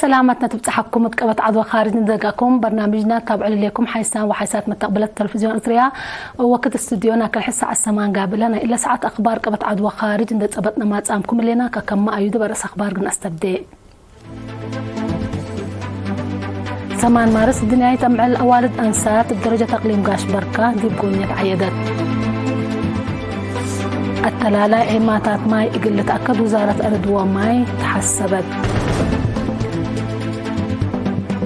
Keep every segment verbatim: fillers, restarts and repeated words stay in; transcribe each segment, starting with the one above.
ሰላመትነ ትብጽሐኩም እብ ቀበት ዐድወ ካርጅ ንደግአኩም። በርናምጅና ታብዕል ህሌኩም ሓይሳን ወሓይሳት መተቅብለት ተለፍዝዮን እርትርያ። ወክድ እስትድዮና ከልሕስ ሰዓት ሰማን ጋብእ ለነ። እለ ሰዓት አክባር ቀበት ዐድወ ካርጅ እንደ ጸበጥነ ማጽአምኩም ህሌና። ከከመ አዩድ በርአስ አክባር ግን አስተብዴ። ሰማን ማርስ ድንያይት አምዕል አዋልድ አንሳት እብ ደረጀት አቅሊም ጋሽ በርካ ዲብ ጎኘት ዐየደት። አተላላይ ዔማታት ማይ እግል ልትአከድ ውዛረት አርድ ወማይ ተሐሰበት።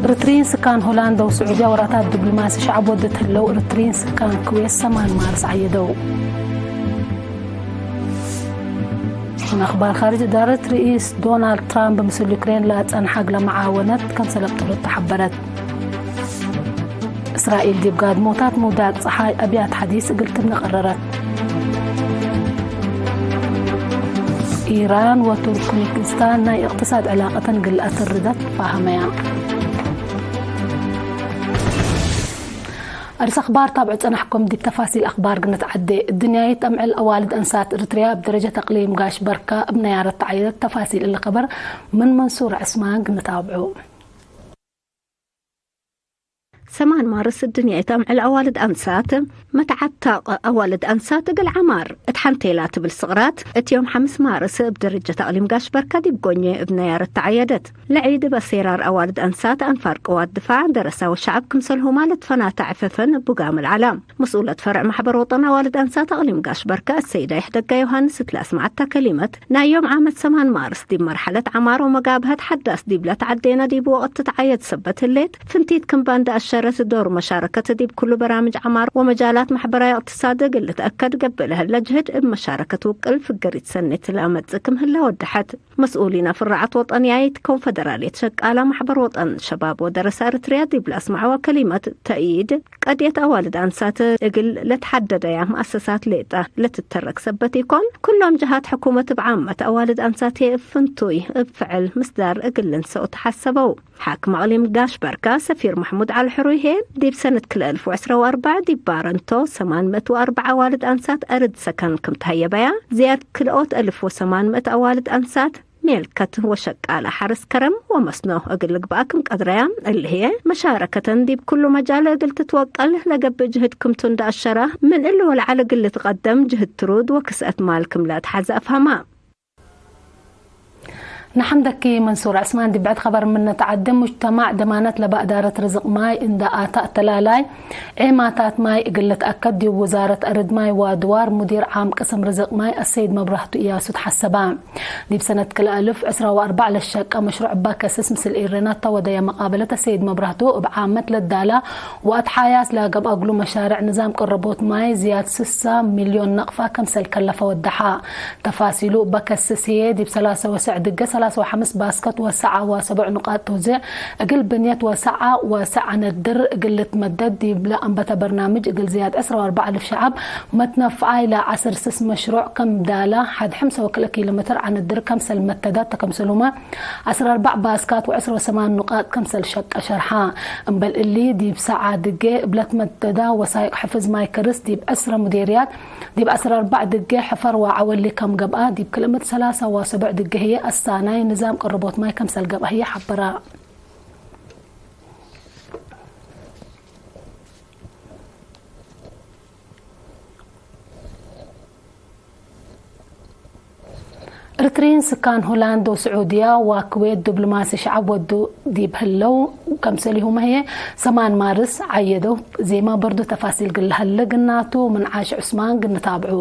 እርትርዪን ስካን ሆላንድ ወስዑድያ ወራታት ዲብሎማሲ ሸዐብ ወድት ህለው እርትርዪን ስካን ክዌት ሰማን ማርስ ዐየደው። ምን አክባር ካርጅ፣ እዳረት ርኢስ ዶናልድ ትራምፕ ምስል ዩክሬን ለአጸንሐ እግለ መዓወነት ከምሰል አብጠሎት ተሐበረት። እስራኤል ዲብ ጋድሞታት ምውዳቅ ጸሓይ አብያት ሐዲስ እግል ትብነ ቀረረት። ኢራን ወቱርክሜኒስታን ናይ እቅትሳድ ዕላቀተን እግል ለአተርደ ትፋሀመያ። አርስ አክባር ታብዑ ጸናሕኩም። ዲብ ተፋሲል አክባር ግንትዐዴ። እድንያይት አምዕል አዋልድ አንሳት እርትርያ እብ ደረጀት አቅሊም ጋሽ በርካ እብ ነያረት ተዐየደት። ተፋሲል እሊ ከበር ምን መንሱር ዕስማን ግንታብዑ። ሰማን ማርስ እድንያይት አምዕል አዋልድ አንሳት መትዓታቅ አዋልድ አንሳት እግል ዐማር እት ሐንቴላ ትብል ስቅራት እት ዮም ሐምስ ማርስ እብ ደረጀት አቅሊም ጋሽ በርካ ዲብ ጎኜ እብ ነያረት ተዐየደት። ለዒድ እብ አሴራር አዋልድ አንሳት አንፋር ቅዋት ድፋዕ፣ ደረሳ ወሸዐብ ክምሰልሁማ ለትፈናተ ዕፈፈን እቡ ጋምል ዐላ። መስኡለት ፈርዕ ማሕበር ወጠን አዋልድ አንሳት አቅሊም ጋሽ በርካ አሰይዳ ይሕደጋ ዮሃንስ እት ለአስመዐታ ከሊመት፣ ናይ ዮም ዓመት ሰማን ማርስ ዲብ መርሐለት ዐማር ወመጋብሀት ሐዳስ ዲብ ለተዐዴነ ዲብ ወቅት ትትዓየድ ሰበት ህሌት፣ ፍንቲት ክም ባንዳ አሸረት ዶር መሻረከት ዲብ ኩሉ በራምጅ ዐማር ወመጃላት ማሕበራዊ እቅትሳድ እግል ልትአከድ ገብእ ለህለ ጅህድ እብ መሻረከት ውቅል ፍገሪት ሰኔት ለአመጽእ ክም ህለ ወደሐት። መስኡሊነ ፍራዐት ወጠንያይት ኮንፈደራልየት ሸቃላ ማሕበር ወጠን ሸባብ ወደረሰ እርትርያ ዲብ ለአስመዐወ ከሊመት ተእይድ፣ ቀድየት አዋልድ አንሳት እግል ለትሐደደያ መአሰሳት ሌጠ ለትተረክ ሰበት ኢኮን፣ ኩሎም ጀሃት ሕኩመት እብ ዓመት አዋልድ አንሳት ህዬ እብ ፍንቱይ እብ ፍዕል ምስዳር እግል ልንሰኡ ተሐሰበው። ሓክም አቅሊም ጋሽ በርካ ሰፊር መሕሙድ ዐሊ ሕሩይ ህዬ፣ ዲብ ሰነት ክልኤ አልፍ ወዕስራ ወአርበዕ ዲብ ባረንቶ ሰማን ምእት ወአርበዕ አዋልድ አንሳት አርድ ሰከን ክም ተሀየበያ፣ ዝያድ ክልኦት አልፍ ወሰማን ምእት አዋልድ አንሳት ሜልከት ወሸቃለ ሐርስ ከረም ወመስኖ እግል ልግበአ ክም ቀድረያ፣ እሊ ህዬ መሻረከተን ዲብ ኩሉ መጃል እግል ትትወቀል ለገብእ ጅህድ ክምቱ እንደ አሸራ፣ ምን እሊ ወለዐል እግል ልትቀደም ጅህድ ትሩድ ወክስአት ማል ክም ለአትሐዜ አፍሀማ። ነሐምደኪ መንሱር ዐስማን። ዲብ ብዕድ ኸበር ምን ነትዐዴ፣ ሙጅተማዕ ደማነት ለባእዳረት ርዝቅ ማይ እንደ አተ አተላላይ ዔማታት ማይ እግል ልትአከድ ዲብ ውዛረት አርድ ማይ ወአድዋር ሙዲር ዓም ቅስም ርዝቅ ማይ አሰይድ መብራህቱ እያሱ ተሐሰባ። ዲብ ሰነት ክልኤ አልፍ ዕስራ ወአርበዕ ለሸቀ መሽሩዕ እባ ከስስ ምስል ኤረና ተወደየ መቃበለት አሰይድ መብራህቱ እብ ዓመት ለዳላ ወአትሓያስ ለገብአ እግሉ መሻርዕ ንዛም ቅረቦት ማይ ዝያድ ስሳ ሚልዮን ነቅፋ ከምሰል ከለፈ ወደሐ። ተፋሲሉ እበ ከስስ ህዬ፣ ዲብ ሰላሰ ወሰዕ ድጌ ሰላሰ ወሐምስ ባስከት ወሰዓ ወሰቡዕ ንቃጥ ተውዜዕ እግል ብንየት ወሰዓ ወሰዕ ዐነድር እግል ልትመደድ ዲብለ አንበተ በርናምጅ እግል ዝያድ ዕስራ ወአርበዕ አልፍ ሸዐብ መትነፍዓይ ለዐስር ስስ መሽሩዕ ከም ዳላ ሐድ ሐምሳ ወክልኤ ኪሎ ሜትር ዐነድር ከምሰል መተዳ ተከምሰሉመ ዐስራ አርበዕ ባስካት ወዕስራ ወሰማን ንቃጥ ከምሰል ሸቀ ሸርሐ። እምበል እሊ፣ ዲብ ሰዓ ድጌ እብ ለትመደዳ ወሳይቅ ሕፍዝ ማይ ከርስ ዲብ ዕስራ ሙዴርያት፣ ዲብ ዐስራ አርበዕ ድጌ ሕፈር ወዐወሊ ከም ገብአ፣ ዲብ ክልእምት ሰላሳ ወሰቡዕ ድጌ ህዬ አሳናይ ንዛም ቅርቦት ማይ ከምሰል ገብአ ህዬ ሐበራ። እርትርዪን ስካን ሆላንድ ወስዑድያ ወክዌት ዲብሎማሲ ሸዐብ ወዱ ዲብ ህለው፣ ከምሰሊሁመ ህዬ ሰማን ማርስ ዐየደው። ዜማ በርዱ ተፋሲል ግለ ሀለ ግናቱ፣ ምን ዓሽ ዑስማን ግንታብዑ።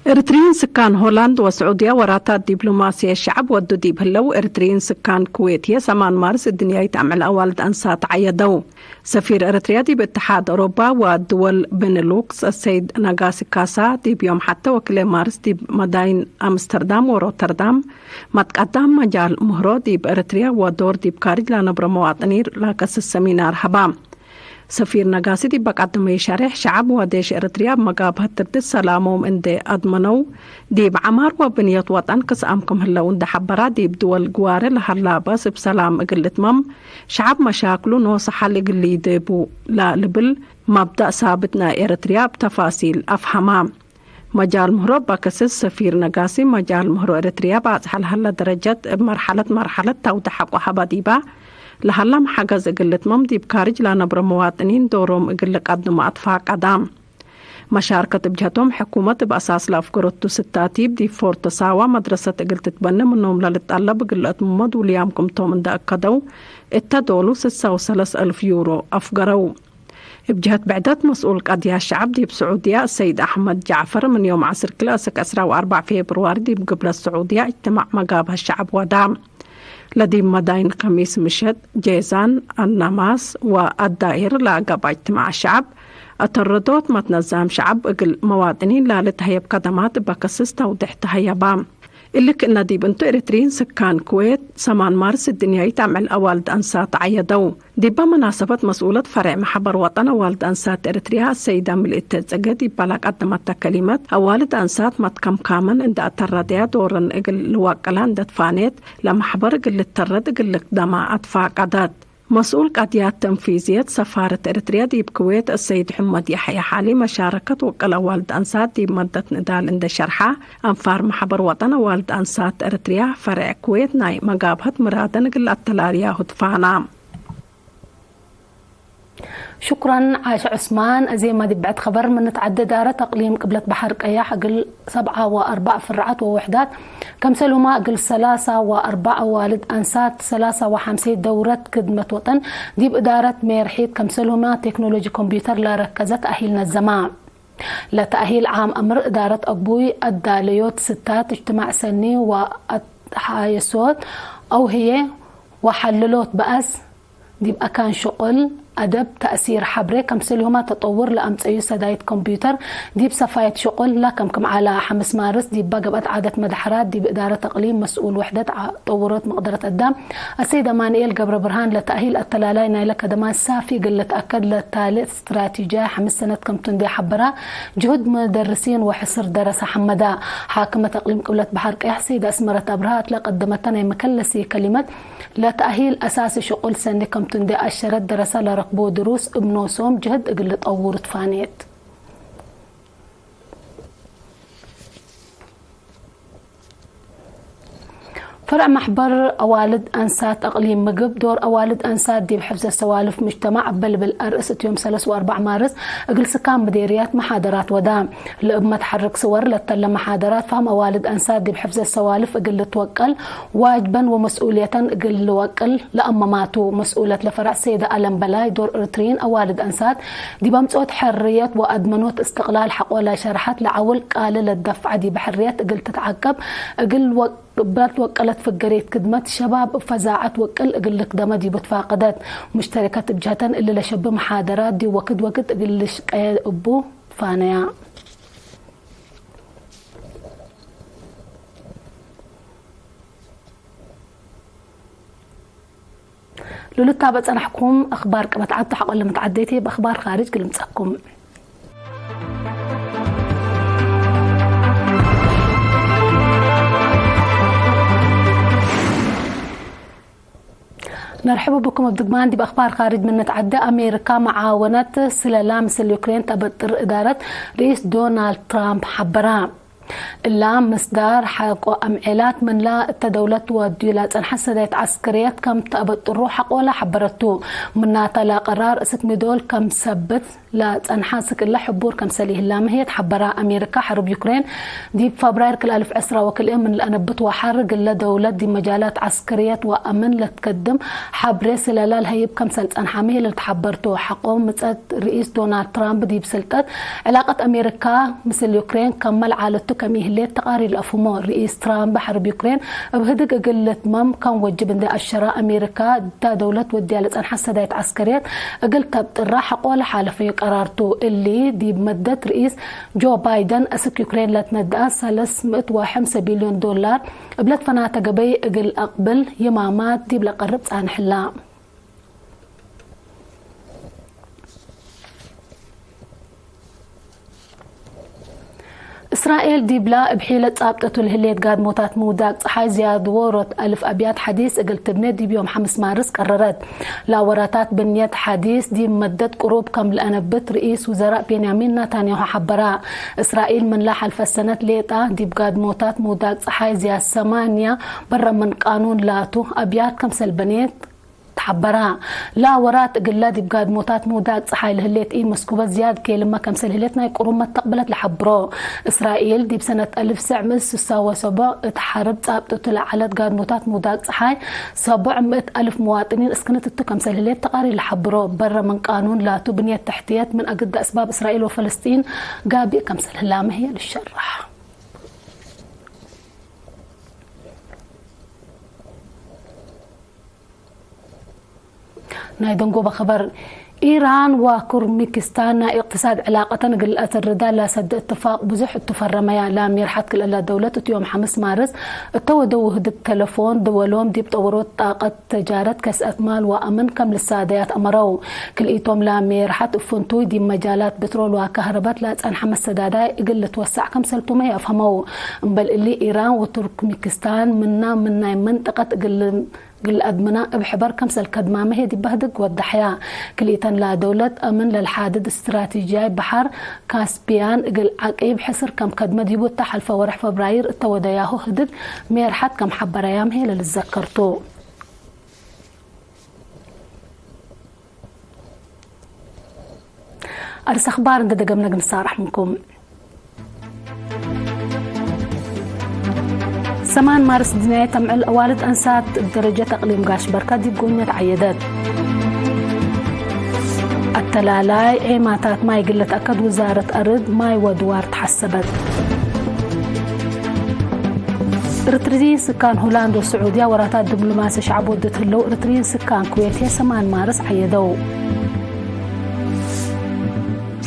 እርትርዪን ስካን ሆላንድ ወስዑድያ ወራታት ዲብሎማስየ ሸዐብ ወዱ ዲብ ህለው፣ እርትርዪን ስካን ኩዌት ህዬ ሰማን ማርስ እድንያይት አምዕል አዋልድ አንሳት ዐየደው። ሰፊር እርትርያ ዲብ እትሓድ አውሮፓ ወድወል ቤኔሉክስ አሰይድ ነጋሲ ካሳ፣ ዲብ ዮም ሐቴ ወክልኤ ማርስ ዲብ መዳይን አምስተርዳም ወሮተርዳም መትቀዳም መጃል ምህሮ ዲብ እርትርያ ወዶር ዲብ ካርጅ ለነብሮ መዋጥኒር ለከስስ ሰሚናር ሀባ። ሰፊር ነጋሲ ዲብ በቀደመዩ ሸሬሕ፣ ሸዐብ ወዴሽ ኤረትርያ እብ መጋብሀት ትርድት ሰላሞም እንዴ አድመነው፣ ዲብ ዐማር ወብንየት ወጠን ክስአም ክም ህለው እንዴ ሐበራ፣ ዲብ ድወል ግዋሬ ለሀላ በእስ እብ ሰላም እግል ልትመም፣ ሸዐብ መሻክሉ ኖሰ ሐል እግል ልይዴቡ ለልብል መብደእ ሳብት ናይ ኤረትርያ እብ ተፋሲል አፍሀማ። መጃል ምህሮ እበ ክስስ ሰፊር ነጋሲ፣ መጃል ምህሮ ኤረትርያ ባጽሐ ለሀለ ደረጀት እብ መርሐለት መርሐለት ተውደ ሐቆ ሀበ ዲባ ለሀለ መሓገዝ እግል ልትመም ዲብ ካርጅ ለነብሮ መዋጥኒን ዶሮም እግል ልቀድሙ አትፋቀዳ። መሻርከት እብ ጀህቶም ሕኩመት እብ አሳስ ለአፍገረቱ ስታቲብ ዲብ ፎርት ሳዋ መድረሰት እግል ትትበነ ምኖም ለልጠለብ እግል ለአትምመ ዱልያም ክምቶም እንደ አከደው እተ ዶሉ ስሳ ወሰለስ አልፍ ዩሮ አፍገረው። እብ ጀህት ብዕደት መስኡል ቀድያት ሸዐብ ዲብ ስዑድያ አሰይድ አሕመድ ጃዕፈር ምን ዮም ዐስር ክልኤ እስክ ዕስራ ወአርበዕ ፌብርዋሪ ዲብ ግብለት ስዑድያ እጅትማዕ መጋብሀት ሸዐብ ወዳ። ለዲብ መዳይን ከሚስ ምሸት ጄዛን፣ አልናማስ ወአዳይር ለአገብአ እጅትማዕ ሸዐብ፣ አተረዶት መትነዛም ሸዐብ እግል መዋጥኒን ላልትሀየብ ከደማት እበ ከስስ ተውዴሕ ተሀየባ። እሊ ክእነ ዲብ እንቱ ኤረትርዪን ስካን ኩዌት ሰማን ማርስ እድንያይት አምዕል አዋልድ አንሳት ዐየደው። ዲበ መናሰበት መስኡለት ፈሬዕ መሐበር ወጠን አዋልድ አንሳት ኤረትርያ አሰይደ ምልእተ ጽጌ ዲበ ለቀደመተ ከሊመት፣ አዋልድ አንሳት መትከምካመን እንደ አተረደያ ዶረን እግል ልወቅላ እንደ ትፋኔት፣ ለመሕበር እግል ልተረድ እግል ልክደማ አትፋቀደት። መስኡል ቀድያት ተንፊዝየት ሰፋረት ኤረትርያ ዲብ ኩዌት አሰይድ ሕመድ የሕየ ሓሊ መሻረከት ወቅል አዋልድ አንሳት ዲብ መደት ንዳል እንደ ሸርሐ፣ አንፋር መሕበር ወጠን አዋልድ አንሳት ኤረትርያ ፈሬዕ ኩዌት ናይ መጋብሀት ምራደን እግል አተላልያሁ ትፋና። ሽኩረን ዓሽ ዑስማን። አዜመ ዲብ ብዕድ ኸበር ምን ንትዐዴ፣ ዳረት አቅሊም ቅብለት በሐር ቀያሕ እግል ሰብዓ ወአርበዕ ፍርዓት ወውሕዳት፣ ከምሰልሁመ እግል ሰላሳ ወአርበዕ አዋልድ አንሳት ሰላሳ ወሐምሴ ደውረት ክድመት ወጠን ዲብ እዳረት ሜርሒት፣ ከምሰልሁመ ቴክኖሎጂ ኮምፒውተር ለረከዘ ተእሂል ነዘማ። ለተእሂል ዓም አምር እዳረት አግቡይ አዳለዮት ስታት እጅትማዕ ሰኒ ወአትሓየሶት አው ህዬ ወሐልሎት በአስ ዲብ አካን ሽቁል፣ አደብ፣ ተእሲር ሐብሬ፣ ከምሰልሁመ ተጠውር ለአምጸዩ ሰዳይት ኮምፒውተር ዲብ ሰፋየት ሽቁል ለከምክም ዐለ። ሐምስ ማርስ ዲበ ገብአት ዓደት መድሐራት ዲብ እዳረት አቅሊም መስኡል ውሕደት አ-፣ ጠውሮት መቅደረት አዳም አሰይድ አማንኤል ገብረብርሃን ለተእሂል አተላላይ ናይለ ከደማት ሳፊ እግል ልትአከድ ለታሌ እስትራቲጅያይ ሐምስ ሰነት ከምቱ እንዴ ሐበራ፣ ጅሁድ መደርሲን ወሕስር ደረሰ ሐመዳ። ሓክመት አቅሊም ቅብለት በሐር ቀያሕ ሰይድ አስመረት አብርሃ እት ለቀደመተ ናይ መከለሲ ከሊመት፣ ለተእሂል አሳሲ ሽቁል ሰኒ ከምቱ እንዴ አሸረት፣ ደረሰ ለረክቦ ድሩስ እብ ኖሶም ጅህድ እግል ልጠውሩ ትፋኔት። ፈርዕ መሕበር አዋልድ አንሳት አቅሊም ምግብ፣ ዶር አዋልድ አንሳት ዲብ ሕፍዘ ሰዋልፍ ሙጅተማዕ እበ ልብል አርእስ እት ዮም ሰለስ ወአርበዕ ማርስ እግል ስካን ምዴርያት መሓደራት ወዳ። ለእብ መትሐርክ ስወር ለተለ መሓደራት፣ ፋም አዋልድ አንሳት ዲብ ሕፍዘ ሰዋልፍ እግል ልትወቀል፣ ዋጅበን ወመስኡልየተን እግል ልወቅል ለአመማቱ። መስኡለት ለፈረዕ ሰይደ አለም በላይ፣ ዶር እርትርዪን አዋልድ አንሳት ዲብ አምጽኦት ሕርየት ወአድመኖት እስትቅላል ሐቆለ ሸርሐት፣ ለዐውል ቃለ ለትደፍዐ ዲበ ሕርየት እግል ትትዓቀብ እግል ወ-፣ እበ ትወቀለት ፍገሬት ክድመት ሸባብ እብ ፈዛዐት ወቅል እግል ልክደመ ዲቡ ትፋቀደት። ሙሽተሪከት እብ ጀህተን እሊ ለሸቢ መሓደራት ዲብ ወክድ ወክድ እግል ልሽቀየ እቡ ትፋነያ። ለልታበ ጸናሕኩም አኽባር ቅበት ዐድ ሐቆለ መትዓዴቴ፣ በአኽባር ካርጅ ግልምጸኩም። ነርሕቡ ብኩም እብ ድግማን ዲብ አኽባር ካርጅ ምን ንትዓደ። አሜሪካ መዓወነት ስለላ ምስል ዩክሬን ተአበጥር እዳረት ርኢስ ዶናልድ ትራምፕ ሐበራ። እላ ምስዳር ሐቆ አምዔላት ምንላ እተ ደውለት ወድዩ ለጸንሐት ሰዳይት ዐስከርየት ከም ተአበጥሩ ሐቆለ ሐበረቱ። ምናተ ለቀራር እስክ ሚዶል ከም ሰብት ለጸንሐ እስክ እለ ሕቡር ከምሰል ይህላ ምህየት ሐበራ። አሜሪካ ሐርብ ዩክሬን ዲብ ፈብራይር ክል አልፍ ዕስራ ወክልኤ ምን ለአነብት ወሐር እግለ ደውለት ዲብ መጃላት ዐስከርየት ወአምን ለትከድም ሐብሬ ስለላ ለሀይብ ከምሰል ጸንሐ ምህየ ለልትሐበርቱ። ሐቆ ምጸት ርኢስ ዶናልድ ትራምፕ ዲብ ስልጠት፣ ዕላቀት አሜሪካ ምስል ዩክሬን ከመ ለዓለቱ ከም ኢህሌት ተቃሪር ለአፍህሞ። ርኢስ ትራምፕ ሐርብ ዩክሬን እብ ህድግ እግል ልትመም ከም ወጅብ እንዴ አሸረ፣ አሜሪካ እተ ደውለት ወድያ ለጸንሐት ሰዳይት ዐስከርየት እግል ተብጥራ ሐቆ ለሓለፈዩ ቀራር ቱ። እሊ ዲብ መደት ርኢስ ጆ ባይደን አስክ ዩክሬን ለትነድአ ሰለስ ምእት ወሐምሰ ቢልዮን ዶላር እብ ለትፈናተ ገበይ እግል አቅብል ይማማት ዲብ ለቀርብ ጻንሕላ። እስራኤል ዲብላ እብ ሒለት ጻብጠቱ ለህሌት ጋድሞታት ምውዳቅ ጸሓይ ዝያድ ዎሮት አልፍ አብያት ሐዲስ እግል ትብኔ ዲብ ዮም ሐምስ ማርስ ቀረረት። ላወራታት ብንየት ሐዲስ ዲብ መደት ቅሩብ ከም ለአነብት ርኢስ ውዘራእ ቤንያሚን ናታንያሁ ሐበራ። እስራኤል ምን ለሐልፈ ሰነት ሌጣ ዲብ ጋድሞታት ምውዳቅ ጸሓይ ዝያድ ሰማንያ በረ ምን ቃኑን ላቱ አብያት ከምሰል በኔት ተሐበራ። ላወራት እግለ ዲብ ጋድሞታት ምውዳቅ ጸሓይ ለህሌት ኢመስኩበት ዝያድ ኬልመ ከምሰል ህሌት ናይ ቅሩብ መተቅብለት ለሐብሮ። እስራኤል ዲብ ሰነት አልፍ ሰዕ ምእት ስሳ ወሰቦዕ እት ሐርብ ጻብጠቱ ለዐለት ጋድሞታት ምውዳቅ ጸሓይ ሰቦዕ ምእት አልፍ መዋጥኒን እስክነት እቱ ከምሰል ህሌት ተቃሪር ለሐብሮ። በረ ምን ቃኑን ላቱ ብንየት ተሕትየት ምን አግደ አስባብ እስራኤል ወፈለስጢን ጋብእ ከምሰል ህላመ ህዬ ልሸረሕ። ናይ ደንጎበ ክበር። ኢራን ወኩርሚክስታን ናይ እቅትሳድ ዕላቀተን እግል ለአተርዳ ለሰድ እትፋቅ ብዙሕ እቱ ፈረመያ። ላሚርሐት ክልኤላ ደውለት እት ዮም ሐምስ ማርስ እተ ወደው ውህድግ ተለፎን ድወሎም ዲብ ጠወሮት ጣቀት ተጃረት ከስአት ማል ወአምን ከም ልሳደያት አመረው። ክልኢቶም ላሚርሐት እብ ፍንቱይ ዲብ መጃላት ብትሮል ወካህረበት ለአጸንሐ መሰዳዳይ እግል ልትወሳዕ ከምሰልቱመ አፍሀመው። እምበል እሊ ኢራን ወቱርክሚክስታን ምና ምን ናይ መንጠቀት እግል እግል አድምና እብ ሕበር ከምሰል ከድማመ ህዬ ዲብ በህድግ ወደሐያ። ክልኢተን ለደውለት አምን ለልሓድድ እስትራቲጅያይ በሐር ካስፒያን እግል ዐቂብ ሕስር ከም ከድመ ዲቡ እተ ሐልፈ ወርሕ ፈብራይር እተ ወደያሁ ህድግ ሜርሐት ከም ሐበረያም ህዬ ለልዘከር ቱ። አርስ አኽባር እንዴ ደገምነ እግል ንሳረሕ ምንኩም። ሰማን ማርስ ድንያይ ተምዕል አዋልድ አንሳት እብ ደረጀት አቅሊም ጋሽ በርካ ዲብ ጎብኘት ዐየደት። አተላላይ ዔማታት ማይ እግል ልትአከድ ውዛረት አርድ፣ ማይ ወድዋር ተሐሰበት። እርትርይን ስካን ሆላንድ ወስዑድያ ወራታት ዲብሎማሲ ሸዕብ ወድት ህለው፣ እርትርይን ስካን ኩዌት ህዬ ሰማን ማርስ ዐየደው።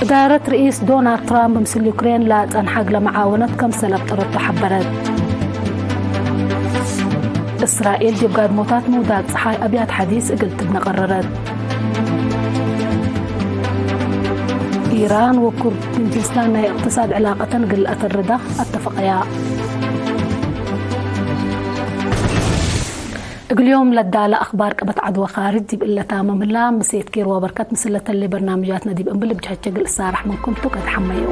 እዳረት ርኢስ ዶናልድ ትራምፕ ምስል ዩክሬን ለአጸንሐ እግለ መዓወነት ከምሰል አብጠረቱ ሐበረት። እስራኤል ዲብ ጋድሞታት ምውዳቅ ጸሓይ አብያት ሐዲስ እግል ትብነ ቀረረት። ኢራን ወኩርዲስታን ናይ እቅትሳድ ዕላቀተን እግል ለአተርዳ አተፈቀያ። እግል ዮም ለዳለ አኽባር ቀበት ዐድ ወካርጅ ዲብ እለ ታምም ህላ። ምሴት ኬር ወበርከት ምስል ለተሌ በርናምጃትነ ዲብ እምብል እብ ጀህት ሸግል እሳረሕ ምንኩም ቱ። ከድሐመዩ።